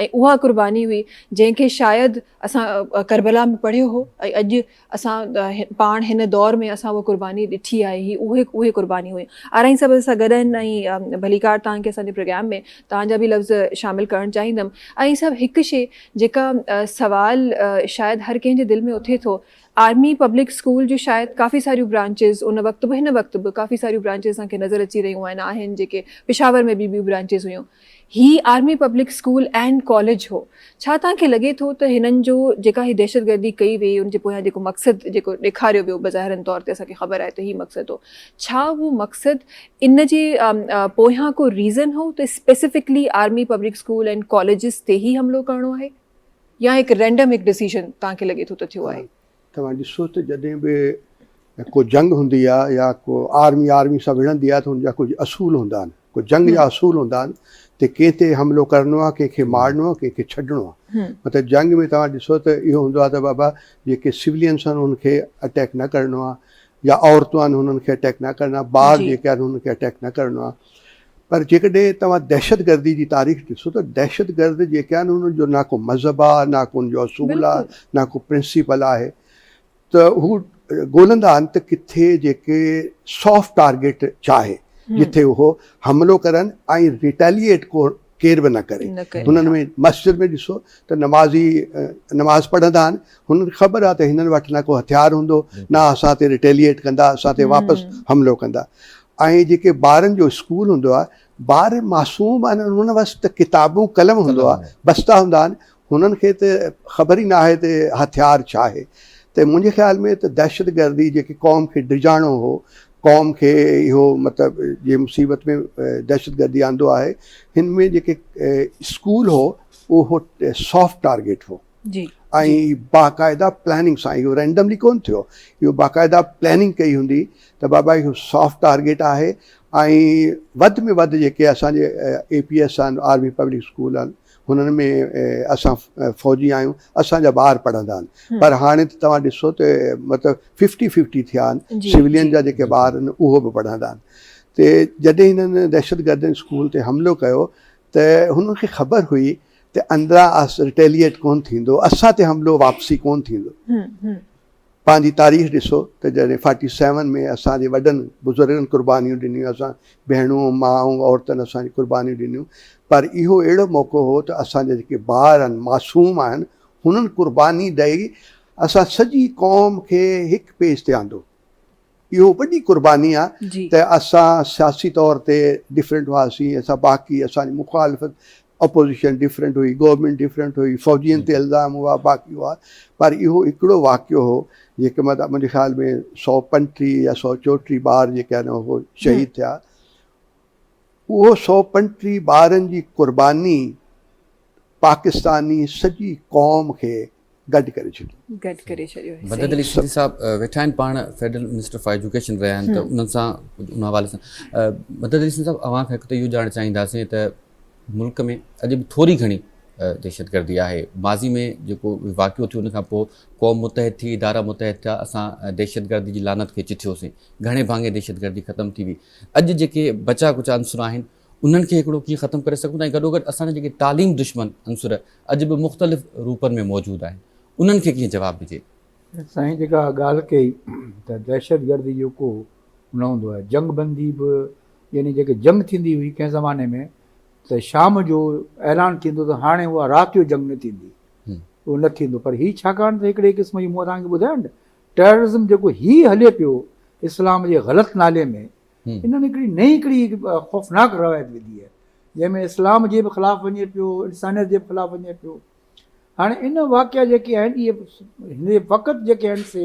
۽ اها قرباني هئي جنهن کي شايد اسان ڪربلا ۾ پڙهيو هو ۽ اڄ اسان پاڻ هن دور ۾ اسان اها قرباني ڏٺي آهي هي اهي اهي قربانيون هيون آرائين صاحب اسان سان گڏ آهن ۽ ڀليڪار توهان کي اسان جي پروگرام ۾ توهان جا به لفظ شامل ڪرڻ چاهيندم آرائين صاحب هڪ شي جيڪا سوال شايد هر ڪنهن جي دل ۾ اٿي ٿو آرمي پبلڪ اسڪول جون شايد ڪافي ساريون برانچز ان وقت به هن وقت به ڪافي ساريون برانچز اسان کي نظر اچي رهيون آهن آهن جيڪي پشاور ۾ به ٻيون برانچز هيون هي army public school and college هو. ڇا توهان کي لڳي ٿو ته هنن جو جيڪا هي دهشتگردي ڪئي ويئي ان جي پويان جيڪو مقصد جيڪو ڏيکاريو ويو بظاهرن طور تي اسان کي خبر آهي ته هي مقصد هو ڇا اهو مقصد ان جي پويان ڪو ريزن هو ته specifically army public school and colleges تي ئي حملو ڪرڻو آهي يا هڪ رينڊم هڪ ڊسيزن توهان کي لڳي ٿو ته ٿيو آهي؟ توهان ڏسو ته جڏهن به ڪو جنگ هوندي آهي يا ڪو آرمي آرمي سان وڙهندي آهي ته ان جا ڪجهه اصول هوندا آهن ڪو جنگ جا اصول هوندا آهن ته ڪنهن تي حملو ڪرڻو آهي ڪنهن کي مارڻو آهي ڪنهن کي ڇڏڻو آهي مطلب جنگ ۾ توهان ڏسو ته اهو هوندو آهي ته بابا جيڪي سولينس آهن انهن کي اٽيڪ نه ڪرڻو آهي يا عورتون آهن انهن کي اٽيڪ نه ڪرڻو آهي ٻار جيڪي آهن انهن کي اٽيڪ نه ڪرڻو آهي پر جيڪڏهن توهان دهشتگردي جي تاريخ ڏسو ته دهشتگرد جيڪي آهن انهن جو نه ڪو مذهب آهي نه ڪو ان جو اصول آهي نه ڪو پرنسپل آهي ته هو ڳولندا آهن ته ڪٿي جيڪي سافٽ ٽارگيٽ ڇا آهي جتي اهو حملو ڪرن ۽ ريٽيليئيٽ ڪو ڪير به نه ڪري هنن ۾ مسجد ۾ ڏسو ته نمازي نماز پڙهندا آهن هنن کي خبر آهي ته هنن وٽ نه ڪو هٿيار هوندو نه اسان تي ريٽيليئيٽ ڪندا اسان تي واپس حملو ڪندا ۽ جيڪي ٻارن جو اسڪول هوندو آهي ٻار معصوم آهن انهن وٽ ته ڪتابون قلم هوندو آهي بستا هوندا آهن هنن کي ته خبر ئي نه آهي ته هٿيار ڇا آهي ته منهنجي خيال ۾ ته دهشتگردي جيڪي قوم کي ڊڄاڻو هو قوم کي اهو مطلب جي مصيبت ۾ دهشتگردي آندو آهي هن ۾ جيڪي اسڪول هو اهو سافٽ ٽارگيٽ هو جي ۽ باقاعده پلاننگ سان اهو رينڊملي ڪون ٿيو اهو باقاعده پلاننگ ڪئي هوندي ته بابا اهو سافٽ ٽارگيٽ آهي ۽ وڌ ۾ وڌ جيڪي اسان جي اي پي ايس آهن آرمي پبلڪ اسڪول آهن هنن ۾ اسان فوجي آهيون اسان جا ٻار پڙهندا آهن پر هاڻي ته توهان ڏسو ته مطلب ففٽي ففٽي ٿيا آهن سولين جا جيڪي ٻار آهن اهو به پڙهندا آهن ته جڏهن هنن دهشتگردن اسڪول تي حملو ڪيو ته هنن کي خبر هئي ته اندران اس ريٽيليئيٽ ڪونه ٿيندو، اسان تي حملو واپسي ڪونه ٿيندو. پنهنجي تاريخ ڏسو ته جڏهن فارٽي سيون ۾ اسان جي وڏن بزرگن قربانيون ڏنيون، اسان ڀيڻون، مائون، عورتن اسان جي قربانيون ڏنيون، پر اهو اهڙو موقعو هو ته اسان جا جيڪي ٻار آهن، معصوم آهن، هنن قرباني ڏئي اسان سڄي قوم کي هڪ پيج تي آندو. اهو وڏي قرباني آ ته اسان سياسي طور تي ڊفرنٽ هئاسين، اسان باقي اسان جي مخالفت اپوزيشن ڊفرنٽ هئي، گورنمينٽ ڊفرنٽ هئي، فوجين تي الزام هئا، باقي هئا، پر اهو هڪڙو واقعو هو جيڪي مطلب منهنجي خيال ۾ 135 يا 134 ٻار جيڪي آهن اهو شهيد ٿيا، اهو 135 ٻارن جي قرباني پاڪستاني سڄي قوم کي گڏ ڪري ڇڏيو. گڏ ڪري ڇڏيو. مدد علي سنڌي صاحب ويٺا آهن پاڻ فيڊرل منسٽر فار ايجوڪيشن رهيا آهن ته انهن سان ڪجهه ان حوالي سان مدد علي سنڌي صاحب اوهان کان هڪ ته اهو ڄاڻڻ چاهينداسين ته ملڪ ۾ اڄ به ٿوري گهڻي دهشتگردي آهي ماضي ۾ جيڪو واقعو ٿيو ان کان پوء قوم متحد ٿي ادارا متحد ٿيا اسان دهشتگردي جي لعنت کي چٿيوسين گهڻي ڀاڱي دهشتگردي ختم ٿي وئي اڄ جيڪي بچا ڪچا عنصر آهن انهن کي هڪڙو ڪيئن ختم ڪري سگهون ٿا ۽ گڏوگڏ اسان جا جيڪي تعليم دشمن عنصر اڄ به مختلف روپن ۾ موجود آهن انهن کي ڪيئن جواب ڏجي؟ سائين جيڪا ڳالهه ڪئي ته دهشتگردي جو ڪو نه هوندو آهي جنگ بندي به يعني جيڪي جنگ ٿيندي هئي ڪنهن زماني ۾ ته شام جو اعلان ٿيندو ته هاڻي اها رات جو جنگ نه ٿيندي اهو نه ٿيندو پر هي ڇاڪاڻ ته هڪڙي قسم جي مون توهان کي ٻڌايو نه ٽيررزم جيڪو هي هلي پيو اسلام جي غلط نالي ۾ انهن هڪڙي نئين هڪڙي خوفناڪ روايت وڌي آهي جنهن ۾ اسلام جي به خلاف وڃي پيو انسانيت جي به خلاف وڃي پيو هاڻي ان واقعا جيڪي آهن اهي هن وقت جيڪي آهن سي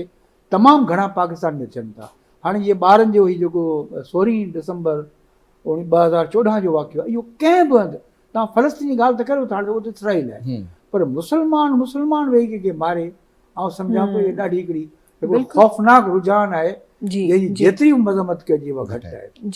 تمام گهڻا پاڪستان ۾ ٿين ٿا هاڻي جيئن ٻارن جو هي جيڪو سورهين ڊسمبر 2014 جو واقعو آهي اهو ڪنهن به هنڌ تان فلسطين جي ڳالهه ته ڪريو ٿا هاڻي اتي اسرائيل آهي پر مسلمان مسلمان ويهي ڪنهن کي ماري آئون سمجهان ٿو اهي ڏاڍي هڪڙي هڪڙو خوفناڪ رجحان آهي جنهن جي جيتري به مذمت ڪجي اها گهٽ آهي.